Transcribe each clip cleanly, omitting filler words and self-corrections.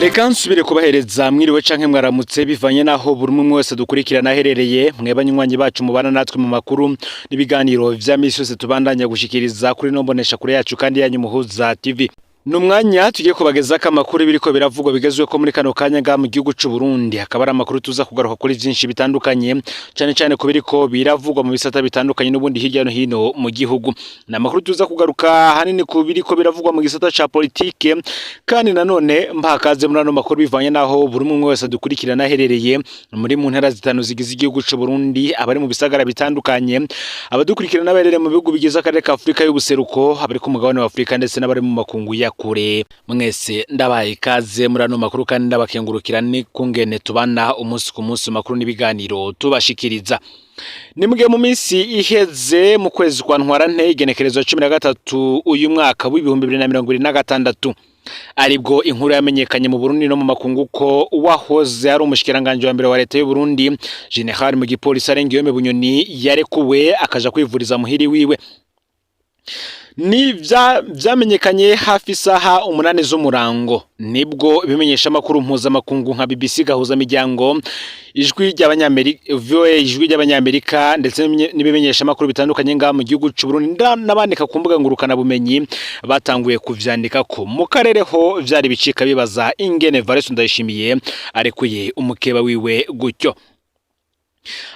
Reka nsubire kubahereza mwiriwe canke mwaramutse, bivanye naho buri umwe wese dukurikirana aherereye. Mwe banywanyi bacu mubana natwe mu makuru n'ibiganiro vya misi yose tubandanya gushikiriza kuri no mbonesha kure yacu kandi yanyu Muhuza TV. Ni umwanya tugiye kubagezako amakuru biriko biravugwa bigezweho muri kano kanya ngaha mu gihugu c'u Burundi. Hakaba ari amakuru tuza kugaruka kuri vyinshi bitandukanye, cane cane ku biriko biravugwa mu bisata bitandukanye n'ubundi hirya no hino mu gihugu. Ni amakuru tuza kugaruka hanini ku biriko biravugwa mu gisata ca politike. Kandi nanone mpakaze muri ano makuru, bivanye naho buri umwe wese dukurikirana aherereye muri mu ntara zitanu zigize igihugu c'u Burundi, abari mu bisagara bitandukanye, abadukurikirana baherereye mu bihugu bigize akarere ka Afurika y'ubuseruko, abari ku mugabane wa Afurika ndetse n'abari mu makungu ya kure. Mwese ndabaye ikaze muri ano makuru kandi ndabakengurukira ni kungene tubana umunsi ku munsi mu makuru n'ibiganiro tubashikiriza. Ni mugihe mu minsi iheze, mu kwezi kwa Ntwarante, igenekerezo 13 uyu mwaka w'2026, aribwo inkuru yamenyekanye mu Burundi no mu makungu ko uwahoze ari umushikiranganji wa mbere wa leta y'u Burundi, General mu gipolisi Alain Guillaume Bunyoni, yarekuwe akaja kwivuriza muhiri wiwe. Ni vyamenyekanye hafi isaha 8 z'umurango, nibwo ibimenyesha amakuru mpuzamakungu nka BBC Gahuza Miryango, Ijwi ry'Abanyamerika VOA, Ijwi ry'Abanyamerika, ndetse n'ibimenyesha amakuru bitandukanye ngaha mu gihugu c'u Burundi n'abandika ku mbuga ngurukana bumenyi batanguye kuvyandika ko mu karere ho vyari bicika, bibaza ingene Evariste Ndayishimiye arekuye umukeba wiwe gutyo.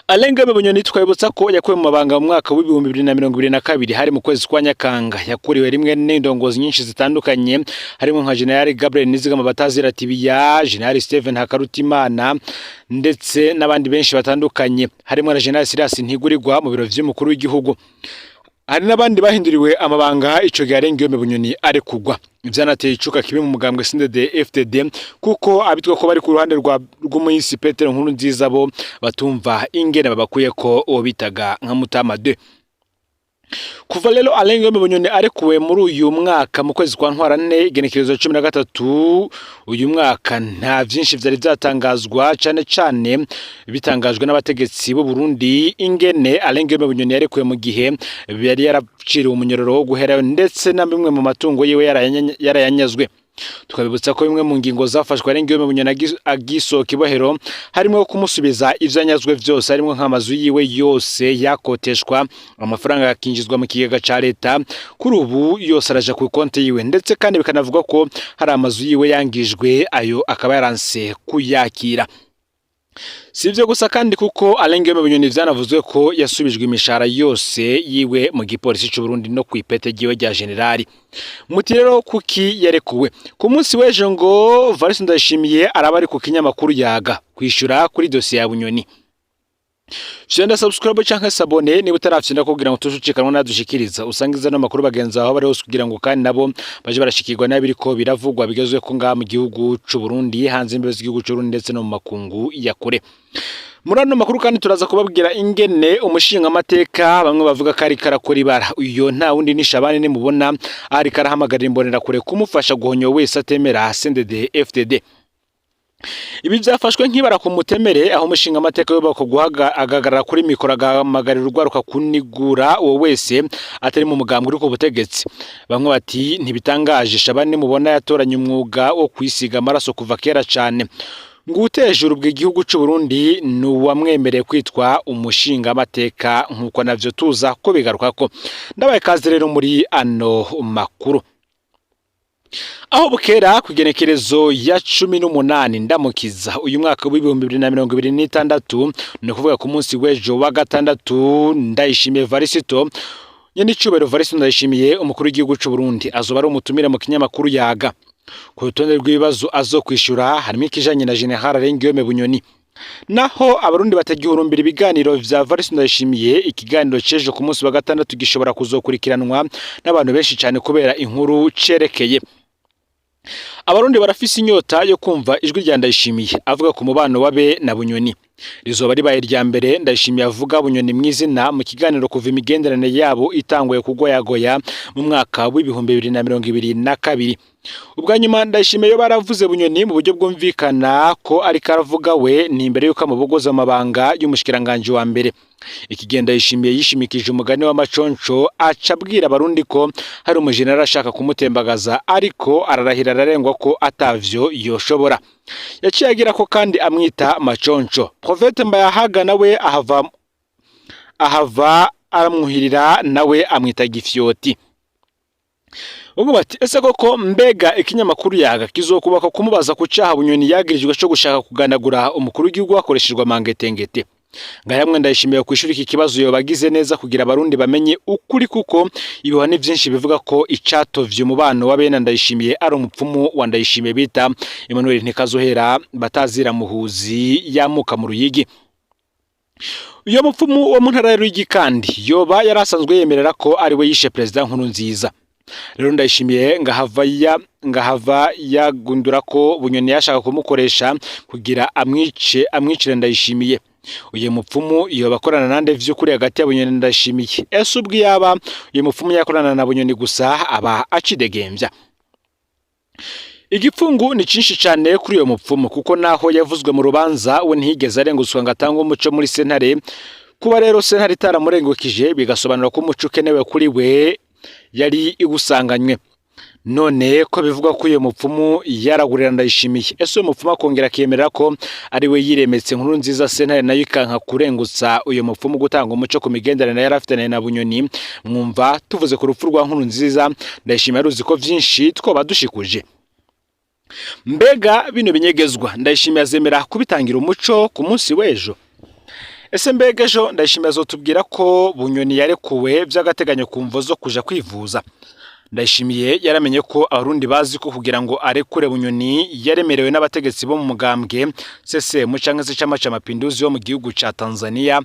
Alain Guillaume Bunyoni, twabibutsa ko yakuwe mu mabanga mu mwaka w'2022, hari mu kwezi kwa Nyakanga. Yakuriwe rimwe n'indongozi nyinshi zitandukanye, harimo nka General Gabriel Nizigama Batazira Tibiya, General Stephen Hakarutimana, ndetse n'abandi benshi batandukanye, harimo na General Silas Ntigurirwa mu biro vy'umukuru w'igihugu. Hari n'abandi bahinduriwe amabanga ico gihe Alain Guillaume Bunyoni ari kugwa. Vyanateye icuka kibi mu mugambwe CNDD FDD, kuko abitwa ko bari ku ruhande rwa rw'umuhisi Petero Nkurunziza bo batumva ingene babakuye ko uwo bitaga nka Mutama 2. Kuva rero Alain Guillaume Bunyoni arekuwe muri uyu mwaka mu kwezi kwa Ntwarante, igenekerezo 13 uyu mwaka, nta vyinshi vyari vyatangazwa, cane cane bitangajwe n'abategetsi b'u Burundi, ingene Alain Guillaume Bunyoni yarekuwe mu gihe yari yaraciriwe umunyororo wo guherayo, ndetse na bimwe mu matungo yiwe yarayanyazwe. Tukabibutsa ko bimwe mu ngingo zafashwe Alain Guillaume Bunyoni agisohoka ibohero harimo kumusubiza ivyo yanyazwe vyose, harimo nk'amazu yiwe yose yakoteshwa, amafaranga yakinjizwa mu kigega ca leta, kuri ubu yose araja ku konti yiwe. Ndetse kandi bikanavugwa ko hari amazu yiwe yangijwe, ayo akaba yaranse kuyakira. Si ivyo gusa kandi, kuko Alain Guillaume Bunyoni vyanavuzwe ko yasubijwe imishahara yose yiwe mu gipolisi c'u Burundi no kw'ipete ryiwe rya generali. Muti rero kuki yarekuwe? Ku munsi w'ejo ngo Evariste Ndayishimiye araba ari ku kinyamakuru Yaga kwishura kuri dosiye ya Bunyoni. Fyonda subscribe canke s'abonner niba utarafyonda, kugira ngo tushucikanwa nadushikiriza, usangiza no makuru bagenzi aho bari hose, kugira ngo kandi nabo baje barashikirwa n'abiriko biravugwa bigezwe ko ngaha mu gihugu c'u Burundi, hanze imbibe z'igihugu c'u Burundi, ndetse no mu makungu ya kure. Muri ano makuru kandi turaza kubabwira ingene umushinga amateka bamwe bavuga ko ariko arakora ibara. Uyo nta wundi ni Shabani nimubona, ariko arahamagarira imbonerakure kumufasha guhonya wese atemera CNDD FDD. Ibi byafashwe nk'ibara ku mutemere, aho umushinga amateka yubaka agahagarara kuri mikoro agahamagarira urwaruka kunigura uwo wese atari mu mugambwe uri ku butegetsi. Bamwe bati ntibitangaje, Shabani mubona yatoranye umwuga wo kwisiga amaraso kuva kera cane. Ngo uwuteje urubwa igihugu c'u Burundi ni uwamwemereye kwitwa umushinga amateka, nk'uko navyo tuza ko bigarukako. Ndabaye kaze rero muri ano makuru. Aho bukera, ku igenekerezo ya 18 Ndamukiza uyu mwaka w'2026, ni ukuvuga ku munsi w'ejo wa gatandatu, Ndayishimiye Varisito, nyenicubahiro Varisito Ndayishimiye, umukuru w'igihugu c'u Burundi, azoba ari umutumire mu kinyamakuru Yaga. Ku rutonde rw'ibibazo azokwishura harimo ikijanye na General Alain Guillaume Bunyoni. Naho abarundi batagihurumbira ibiganiro vya Evariste Ndayishimiye, ikiganiro c'ejo ku munsi wa gatandatu gishobora kuzokurikiranwa n'abantu benshi cyane kubera inkuru cerekeye. Abarundi barafise inyota yo kumva ijwi rya Ndayishimiye avuga ku mubano wabe na Bunyoni. Rizoba ribaye irya mbere Ndayishimiye avuga Bunyoni mw'izina mu kiganiro kuva imigenderanire yabo itanguye kugoyagoya mu mwaka w'2022. Ubwa nyuma Ndayishimiye yo baravuze Bunyoni mu buryo bwumvikana ko ariko aravuga we, ni imbere y'uko amubogoza amabanga y'umushikiranganji wa mbere. Ikigenda yishimiye yishimikije umugani w'amaconco, aca abwira abarundi ko hari umujenerali ashaka kumutembagaza, ariko ararahira ararengwa ko atavyo yoshobora. Yaciye agira ko kandi amwita maconco. Prophète Mbayahaga nawe ahava aramwuhirira, nawe amwita gifyoti. Ubwo bati: ese koko mbega ikinyamakuru Yaga kizokubaka kumubaza ku caha Bunyoni yagirijwe co gushaka kuganagura umukuru w'igihugu hakoreshejwe amangetengete? Ngayamwe Ndayishimiye kwishura iki kibazo yobagize neza kugira abarundi bamenye ukuri, kuko ibihuha ni vyinshi bivuga ko icatovye umubano wa bene Ndayishimiye ari umupfumu wa Ndayishimiye bita Emmanuel Ntikazohera, batazira muhuzi, yamuka mu Ruyigi. Uyo mupfumu wo mu ntara ya Ruyigi kandi yoba yari asanzwe yemerera ko ari we yishe Perezida Nkurunziza. Rero Ndayishimiye ngahava yagundura ko Bunyoni yashaka kumukoresha kugira amwice, amwicire Ndayishimiye. Uyu mupfumu yoba akorana nande vy'ukuri hagati ya Bunyoni na Ndayishimiye? Ese ubwo yaba uyu mupfumu yakorana na Bunyoni gusa, aba acidegembya? Igipfungu ni cinshi cane kuri uyo mupfumu, kuko naho yavuzwe mu rubanza we ntiyigeze arengutswa ngo atange umuco muri sentare. Kuba rero sentare itaramurengukije bigasobanura ko umuco ukenewe kuri we yari igusanganywe. None ko bivugwa ko uyu mupfumu yaragurira Ndayishimiye, ese uyu mupfumu akongera akiyemerera ko ari we yiremetse Nkuru Nziza, sentare nayo ikanka kurengutsa uyu mupfumu gutanga umuco ku migenderanire yari afitanye na Bunyoni, mwumva tuvuze ku rupfu rwa Nkuru Nziza Ndayishimiye aruzi ko vyinshi twoba dushikuje? Mbega bino binyegezwa Ndayishimiye azemera kubitangira umuco ku munsi w'ejo? Ese mbega ejo Ndayishimiye azotubwira ko Bunyoni yarekuwe vy'agateganyo ku mvo zo kuja kwivuza? Ndayishimiye yaramenye ko abarundi bazi ko kugira ngo arekure Bunyoni yaremerewe n'abategetsi bo mu mugambwe CCM canke se Chama cha Mapinduzi wo mu gihugu ca Tanzania,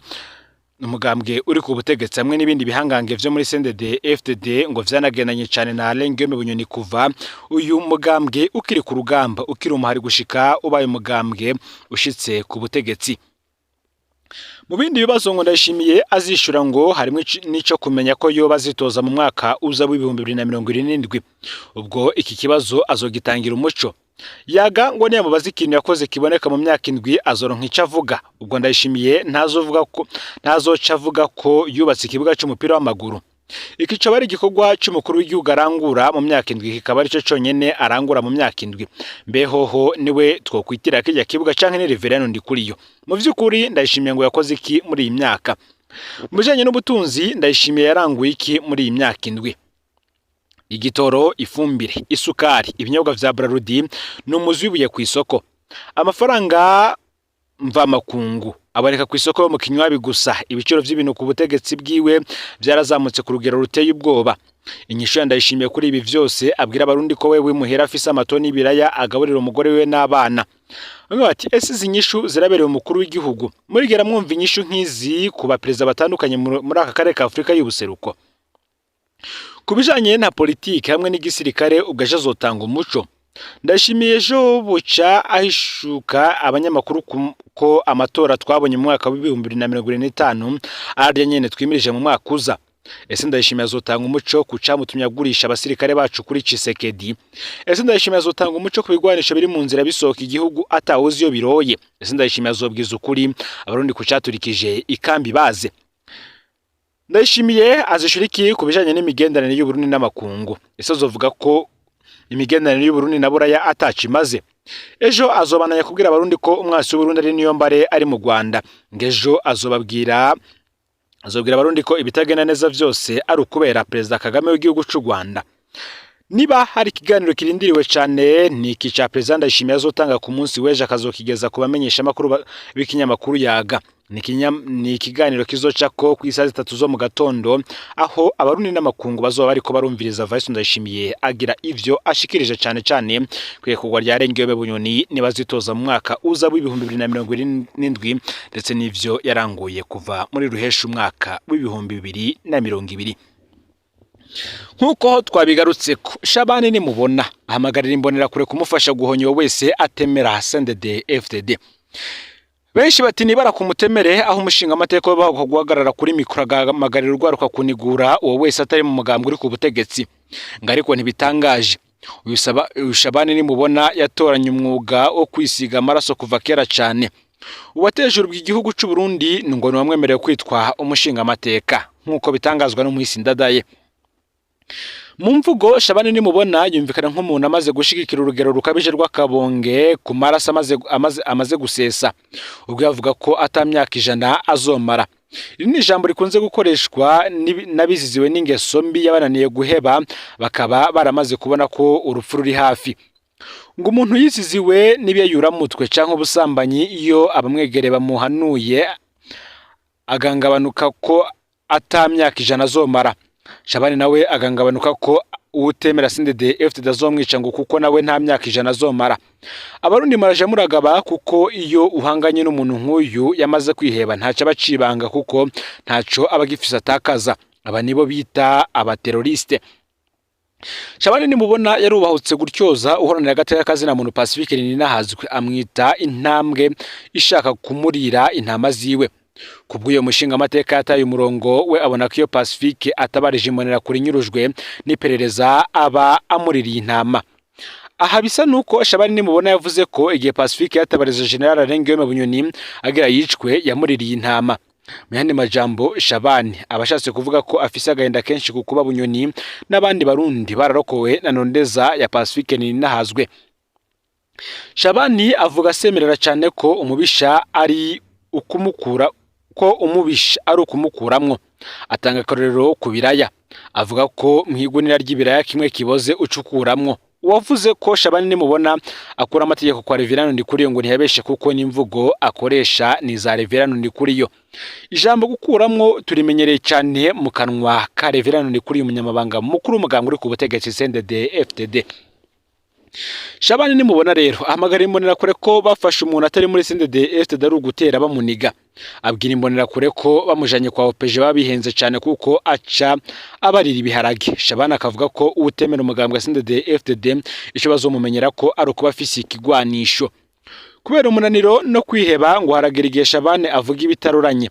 umugambwe uri ku butegetsi, hamwe n'ibindi bihangange vyo muri CNDD FDD, ngo vyanagendanye cane na Alain Guillaume Bunyoni kuva uyu mugambwe ukiri ku rugamba, ukiri umuhari, gushika ubaye umugambwe ushitse ku butegetsi. Mu bindi bibazo ngo Ndayishimiye azishura, ngo harimo n'ico kumenya ko yoba azitoza mu mwaka uza w'2027. Ubwo iki kibazo azogitangira umuco? Yaga ngo niyamubaza ikintu yakoze kiboneka mu myaka 7, azoronka ico avuga. Ubwo Ndayishimiye ntazovuga ko, ntazoca avuga ko yubatse ikibuga c'umupira w'amaguru? Iki coba ari igikorwa c'umukuru w'igihugu arangura mu myaka 7, kikaba arico conyene arangura mu myaka 7? Mbehoho niwe twokwitira kirya kibuga canke ni Reverend Ndikuriyo? Mu vy'ukuri Ndayishimiye ngo yakoze iki muri iyi myaka? Mu bijanye n'ubutunzi, Ndayishimiye yaranguye iki muri iyi myaka 7? Igitoro, ifumbire, isukari, ibinyobwa vya Brarudi ni umuzi w'ibuye ku isoko. Amafaranga mvamakungu aboneka ku isoko yo mu kinywabi gusa. Ibiciro vy'ibintu ku butegetsi bwiwe vyarazamutse ku rugero ruteye ubwoba. Inyishu ya Ndayishimiye kuri ibi vyose, abwira abarundi ko wewe muhera afise amatoni y'ibiraya agaburira umugore wiwe n'abana. Bamwe bati: ese izi nyishu zirabereye umukuru w'igihugu? Murigera mwumva inyishu nk'izi ku baperezida batandukanye muri aka karere ka Afurika y'ubuseruko? Ku bijanye na politiki hamwe n'igisirikare, ubwo ejo azotanga umuco? Ndashimiye ejo buca ahishuka abanyamakuru ko amatora twabonye mu mwaka w'2025 arya nyene twimirije mu mwaka uza. Ese Ndayishimiye azotanga umuco ku camutumye agurisha abasirikare bacu kuri Tshisekedi? Ese Ndayishimiye azotanga umuco ku bigwanisho biri mu nzira bisohoka igihugu atawuzi iyo biroye? Ese Ndayishimiye azobwiza ukuri abarundi ku caturikije ikambi baze? Ndayishimiye azishura iki ku bijanye n'imigenderanire y'Uburundi n'amakungu? Ese azovuga ko imigenderanire y'Uburundi na Buraya ataco imaze? Ejo azobananya kubwira abarundi ko umwasi w'Uburundi ari Niyombare ari mu Rwanda? Ngejo azobwira abarundi ko ibitagenda neza vyose ari ukubera Perezida Kagame w'igihugu c'u Rwanda? Niba hari ikiganiro kirindiriwe cane, ni iki ca Perezida Ndayishimiye azotanga ku munsi w'ejo, akazokigeza ku bamenyeshamakuru b'ikinyamakuru Yaga. Ni ikiganiro kizocako ku isaha 3 zo mu gatondo, aho abarundi n'amakungu bazoba bariko barumviriza Vice Ndayishimiye agira ivyo ashikirije, cane cane kw'irekurwa rya Rengewe Bunyoni nibazitoza mu mwaka uza w'2027, ndetse n'ivyo yaranguye kuva muri ruhesha umwaka w'2020. Nk'uko twabigarutse ko Shabani nimubona ahamagarira imbonerakure kumufasha guhonya uwo wese atemera CNDD FDD. Benshi bati nibara ku mutemere, aho umushinga amateka baho guhagarara kuri mikoro agahamagarira urwaruka kunigura uwo wese atari mu mugambwe uri ku butegetsi. Ngo ariko ntibitangaje, uyu Shabani nimubona yatoranye umwuga wo kwisiga amaraso kuva kera cane. Uwateje urubwa igihugu c'u Burundi ngo ni wamwemerewe kwitwa umushingamateka, nk'uko bitangazwa n'umuhisi Ndadaye. Mu mvugo Shabani nimubona yumvikana nk'umuntu amaze gushigikira urugero rukabije rw'akabonge ku maraso amaze gusesa, ubwo yavuga ko ata myaka 100 azomara. Iri ni ijambo rikunze gukoreshwa n'abiziziwe n'ingeso mbi yabananiye guheba, bakaba baramaze kubona ko urupfu ruri hafi. Ngo umuntu yiziziwe n'ibiyayuramutwe canke ubusambanyi, iyo abamwegereye bamuhanuye agangabanuka ko ata myaka 100 azomara. Shabani nawe agangabanuka ko uwutemera CNDD FDD azomwica, ngo kuko nawe nta myaka 100 azomara. Abarundi muraje muragaba, kuko iyo uhanganye n'umuntu nk'uyu yamaze kwiheba ntaco aba acibanga, kuko ntaco aba agifise atakaza. Aba nibo bita abateroriste. Shabani nimubona yarubahutse gutyoza uhoranira agateka kazina muntu Pacifique Nininahazwe, amwita intambwe ishaka kumurira intama ziwe. Kubw'uyo mushinga amateka yataye umurongo, we abona ko iyo Pacifique atabarije imbonera kuri nyurujwe n'iperereza aba amuririye intama. Aha bisa nuko Shabani nimubona yavuze ko igihe Pacifique yatabarije General Alain Bunyoni agira yicwe yamuririye intama. Mu yandi majambo, Shabani aba ashatse kuvuga ko afise agahinda kenshi ku kuba Bunyoni n'abandi Barundi bararokowe na nondeza ya Pacifique Nininahazwe. Shabani avuga asemerera cyane ko umubisha ari ukumukura, ko umubisha ari ukumukuramwo. Atanga akarorero ku biraya, avuga ko mu igunira ry'ibiraya kimwe kiboze ucukuramwo. Uwavuze ko Shabani nimubona akura amategeko kwa Reverend Ndikuriyo ngo ntiyabeshe, kuko n'imvugo akoresha ni za Reverend Ndikuriyo. Ijambo gukuramwo turimenyereye cyane mu kanwa ka Reverend Ndikuriyo, umunyamabanga mukuru w'umuganga uri ku butegetsi CNDD FDD. Shabani nimubona rero ahamagara imbonerakure ko bafashe umuntu atari muri CNDD FDD ari ugutera bamuniga. Abwira imbonerakure ko bamujanye kwa OPG babihenze cyane, kuko aca abarira ibiharage. Shabani akavuga ko uwutemera umugambwe wa CNDD FDD ico bazomumenyera ko ari ukuba afise ikigwanisho. Kubera umunaniro no kwiheba, ngo haragera igihe Shabani avuga ibitaroranye.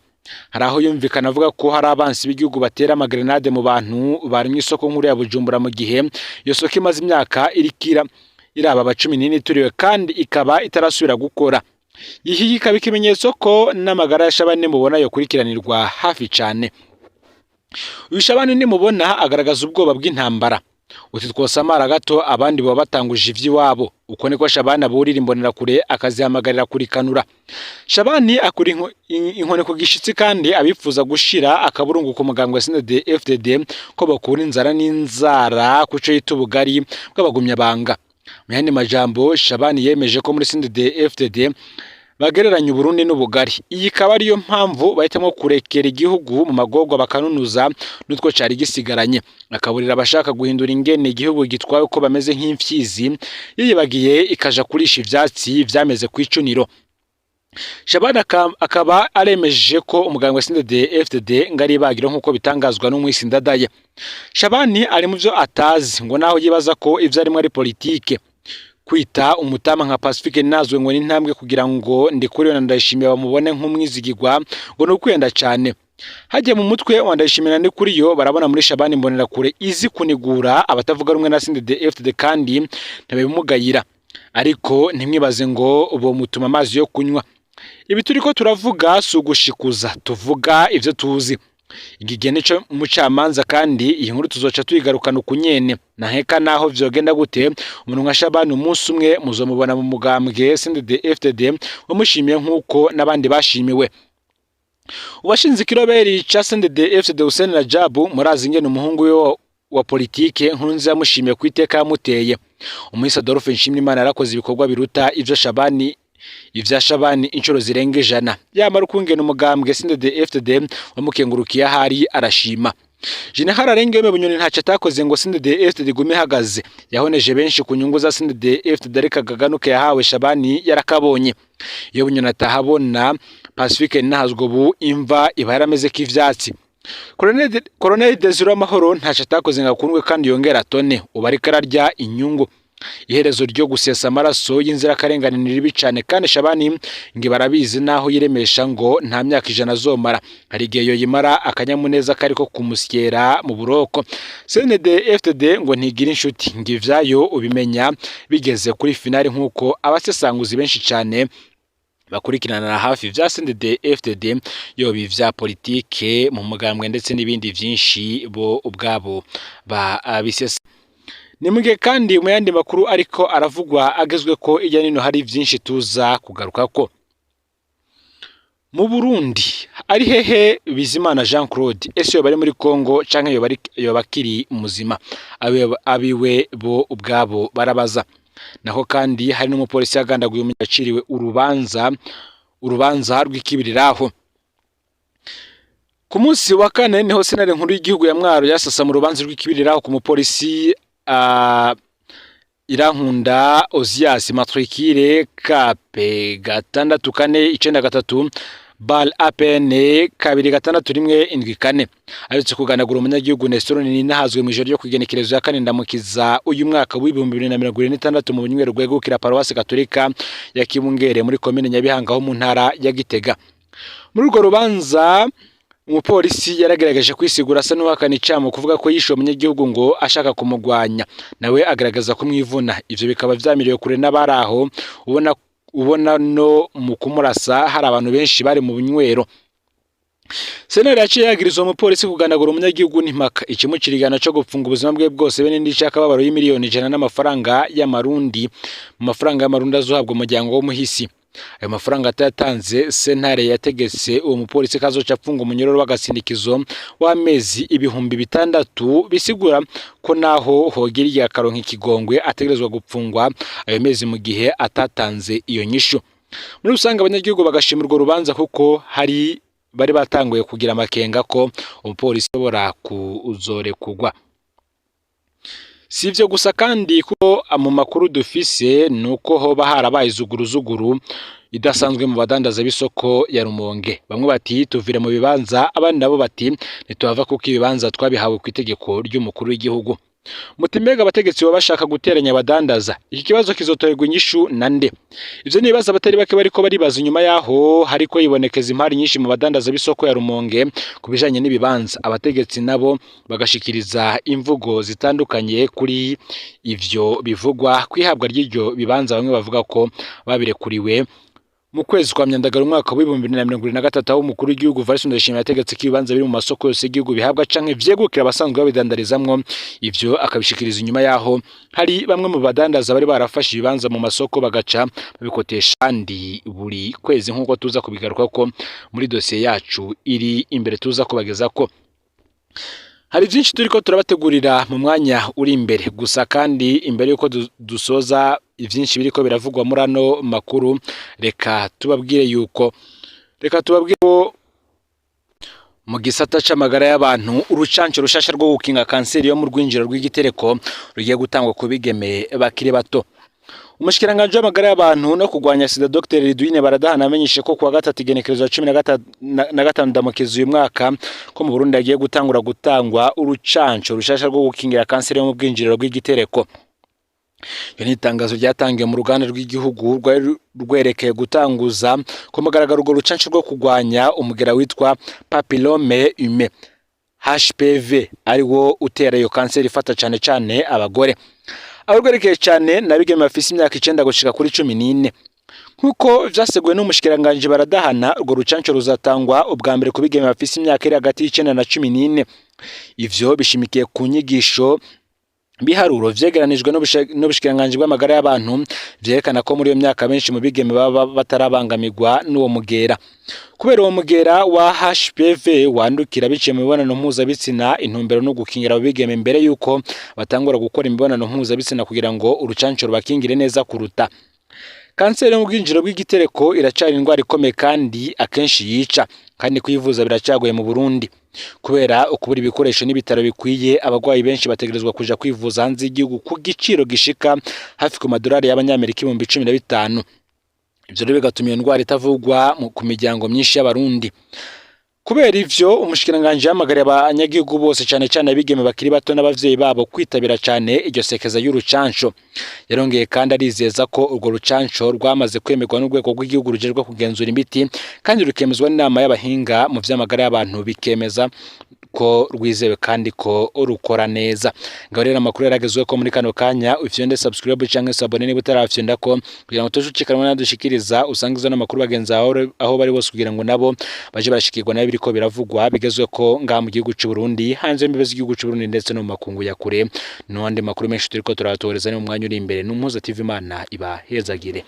Hari aho yumvikana avuga ko hari abansi b'igihugu batera amagrenade mu bantu bari mu isoko nkuru ya Bujumbura, mu gihe iyo soko imaze imyaka irikira iraba aba 14 ituriwe kandi ikaba itarasubira gukora. Iki kikaba ikimenyetso ko n'amagara ya Shabani nimubona yokurikiranirwa hafi cane. Uyu Shabani nimubona agaragaza ubwoba bw'intambara. Uti twosamara gato abandi baba batanguje ivy'iwabo. Uko niko Shabani aburira imbonerakure, akazihamagarira kurikanura. Shabani akura inkoni ku gishitsi, kandi abifuza gushira akaburungu ku mugambwe wa CNDD FDD ko bakura inzara n'inzara kuco yita ubugari bw'abagumyabanga. Mu yandi majambo, Shabani yemeje ko muri CNDD FDD bagereranya Uburundi n'ubugari. Iyi ikaba ariyo mpamvu bahitamo kurekera igihugu mu magorwa bakanunuza n'utwo cari gisigaranye. Akaburira abashaka guhindura ingene igihugu gitwawe ko bameze nk'imfyizi yiyibagiye ikaja kurisha ivyatsi vyameze kw'icuniro. Shabani akaba aremeje ko umuganga wa CNDD FDD ngo ari ibagiro, nk'uko bitangazwa n'umwisi Ndadaye. Shabani ari mu vyo atazi, ngo naho yibaza ko ivyo arimwo ari politike. Kwita umutama nka Pacifique nazwe ngo ni intambwe kugira ngo Ndikuriyo na Ndayishimiye bamubone nk'umwizigirwa, ngo ni ukwenda cane. Hagiye mu mutwe wa Ndayishimiye na Ndikuriyo, barabona muri Shabani imbonerakure izi kunigura abatavuga rumwe na CNDD FDD, kandi ntibimugayira. Ariko ntimwibaze ngo bomutuma amazi yo kunywa. Ibi turiko turavuga si ugushikuza, tuvuga ivyo tuzi. Iki nico umucamanza, kandi iyi nkuru tuzoca tuyigarukana ukunyene. Naheka naho vyogenda gute, umuntu nka Shabani umunsi umwe muzomubona mu mugambwe CNDD FDD wamushimiye, nk'uko n'abandi bashimiwe. Uwashinze ikiroberi ca CNDD FDD Hussein Rajabu, murazi ingene umuhungu we wa politike Nkurunziza yamushimiye ku iteka yamuteye. Umuhisi Adolphe Nshimirimana yarakoze ibikorwa biruta ivyo Shabani, ivya Shabani inshuro zirenga 100. Yamara ukungena umugambwe CNDD FDD wamukengurukiye ahari arashima. General Alain Bunyoni ntacyo atakoze ngo CNDD FDD igume ihagaze. Yahoneje benshi ku nyungu za CNDD FDD, ariko akaganuke yahawe Shabani yarakabonye. Iyo Bunyoni atahabona Pacifique Nahazwe, ubu imva iba yarameze k'ivyatsi. Colonel Desire Amahoro ntacyo atakoze ngo akundwe kandi yongere atone, ubu ariko ararya inyungu. Iherezo ryo gusesa amaraso y'inzirakarengane ni ribi cane, kandi Shabani ngo barabizi, naho yiremesha ngo nta myaka 100 azomara, hari igihe yoyimara akanyamuneza kariko kumusyera mu buroko. CNDD FDD ngo ntigira inshuti, ngo ivyayo ubimenya bigeze kuri finale, nk'uko abasesanguzi benshi cane. Bakurikiranira hafi vya CNDD FDD, yoba ivya politike mu mugambwe ndetse n'ibindi vyinshi, bo ubwabo babisesa. Ni mugihe kandi mu yandi makuru ariko aravugwa agezwe ko irya nino, hari vyinshi tuza kugarukako. Mu Burundi ari hehe Bizimana Jean Claude? Ese yoba ari muri Congo canke yoba akiri muzima? Abiwe bo ubwabo barabaza. Naho kandi hari n'umupolisi yagandaguye yaciriwe urubanza rw'ikibiriraho. Ku munsi wa kane niho sentare nkuru y'igihugu ya Mwaro yasasa mu rubanza rw'ikibiriraho ku mupolisi Irankunda Ozias, matricule KP 6493 BAL APN 26174, aherutse kuganagura umunyagihugu Nestor Nininahazwe mw'ijoro ryo kw'igenekerezo ya 4 Ndamukiza uyu mwaka w'2026 mu bunywero bwegukira paruwasi gatolika ya Kibungere muri komine Nyabihanga ho mu ntara ya Gitega. Muri urwo rubanza umupolisi yaragerageje kwisigura asa n'uhakana icaha mu kuvuga ko yishe uwo munyagihugu ngo ashaka kumugwanya, nawe agaragaza kumwivuna. Ivyo bikaba vyamiriwe kure n'abari aho, ubona no mu kumurasa hari abantu benshi bari mu bunywero. Sentare yaciye yagiriza uwo mupolisi kuganagura umunyagihugu n'impaka, ikimucira igihano co gupfunga ubuzima bwe bwose be n'indishyi y'akababaro y'imiliyoni 100 n'amafaranga y'amarundi, mu mafaranga y'amarundi azohabwa umuryango w'umuhisi. Ayo mafaranga atayatanze, sentare yategetse uwo mupolisi ko azoca apfunga umunyororo w'agasindikizo w'amezi 6000, bisigura ko naho hogira igihe akaronka ikigongwe ategerezwa gupfungwa ayo mezi mu gihe atatanze iyo nyishu. Muri rusange abanyagihugu bagashima urwo rubanza kuko hari bari batanguye kugira amakenga ko umupolisi ashobora kuzorekurwa. Si ivyo gusa kandi, kuko mu makuru dufise nuko hoba harabaye izuguruzuguru idasanzwe mu badandaza b'isoko ya Rumonge. Bamwe bati tuvire mu bibanza, abandi nabo bati ntituhava kuko ibibanza twabihawe ku itegeko ry'umukuru w'igihugu. Muti mbega abategetsi baba bashaka guteranya abadandaza? Iki kibazo kizotorerwa inyishu na nde? Ivyo ni ibibazo abatari bake bariko baribaza inyuma yaho hariko yibonekeza impari nyinshi mu badandaza b'isoko ya Rumonge ku bijanye n'ibibanza. Abategetsi nabo bagashikiriza imvugo zitandukanye kuri ivyo bivugwa kwihabwa ry'iryo bibanza. Bamwe bavuga ko babirekuriwe mu kwezi kwa Myandagaro umwaka w'2023, aho umukuru w'igihugu Evariste Ndayishimiye yategetse ko ibibanza biri mu masoko yose y'igihugu bihabwa canke vyegukira abasanzwe babidandarizamwo. Ivyo akabishikiriza inyuma yaho hari bamwe mu badandaza bari barafashe ibibanza mu masoko bagaca babikotesha kandi buri kwezi, nk'uko tuza kubigaruka ko muri dosiye yacu iri imbere tuza kubageza ko hari byinshi turiko turabategurira mu mwanya uri imbere. Gusa kandi imbere yuko dusoza ivyinshi biriko biravugwa muri ano makuru, reka tubabwire ko mu gisata c'amagara y'abantu urucanco rushasha rwo gukinga kanseri yo mu rwinjiro rw'igitereko rugiye gutangwa ku bigeme bakiri bato. Umushikiranganji w'amagara y'abantu no kurwanya sida, Dr Ridwine Baradahana, amenyeshe ko kuwa gatatu igenekerezo 15 Ndamukiza uyu mwaka ko mu Burundi hagiye gutangura gutangwa urucanco rushasha rwo gukingira kanseri yo mu bwinjiriro bw'igitereko. Iyo ni itangazo ryatangiwe mu ruganda rw'igihugu rwari rwerekeye gutanguza ku mugaragaro urwo rucanco rwo kurwanya umugera witwa papillome humain HPV, ari wo utera iyo kanseri ifata cane cane abagore. Abo rwerekeye cane n'abigeme bafise imyaka 9 gushika kuri 14. Nk'uko vyaseguwe n'umushikiranganji Baradahana, urwo rucanco ruzatangwa ubwa mbere ku bigeme bafise imyaka iri hagati y'9 na 14. Ivyo bishimikiye ku nyigisho biharuro vyegeranijwe n'ubushikiranganji bw'amagara y'abantu, vyerekana ko muri iyo myaka benshi mu bigeme baba batarabangamirwa n'uwo mugera. Kubera uwo mugera wa HPV wandukira biciye mu mibonano mpuzabitsina, intumbero no gukingira abo bigeme mbere yuko batangura gukora imibonano mpuzabitsina kugira ngo urucanco rubakingire neza kuruta. Kanseri yo mu bwinjiro bw'igitereko iracari indwara ikomeye kandi akenshi yica, kandi kuyivuza biracagoye mu Burundi kubera ukubura ibikoresho n'ibitaro bikwiye. Abagwayi benshi bategerezwa kuja kwivuza hanze y'igihugu ku giciro gishika hafi ku madolari y'abanyamerika 15,000. Ivyo rero bigatuma iyo ndwara itavugwa ku miryango myinshi y'abarundi. Kubera ivyo, umushikiranganji yahamagariye abanyagihugu bose, cane cane abigeme bakiri bato n'abavyeyi babo, kwitabira cane iryo sekeza y'urucanco. Yarongeye kandi arizeza ko urwo rucanco rwamaze kwemerwa n'urwego rw'igihugu rujejwe kugenzura imiti, kandi rukemezwa n'inama y'abahinga mu vy'amagara y'abantu, bikemeza ko rwizewe kandi ko rukora neza. Ngaho rero amakuru yaragezwe ko muri kano kanya, ufyonde subscribe canke s'abonner niba utarafyonda ko, kugira ngo tujucikanwe nadushikiriza usangize n'amakuru bagenzi aho bari bose, kugira ngo nabo baje barashikirwa nayo biriko biravugwa bigezwe ko ngaha mu gihugu c'u Burundi, hanze y'imbibe z'igihugu c'u Burundi ndetse no mu makungu ya kure, n'andi makuru menshi turiko turatohereza ni mu mwanya uri imbere. N'Umuhuza TV, Imana ibahezagire.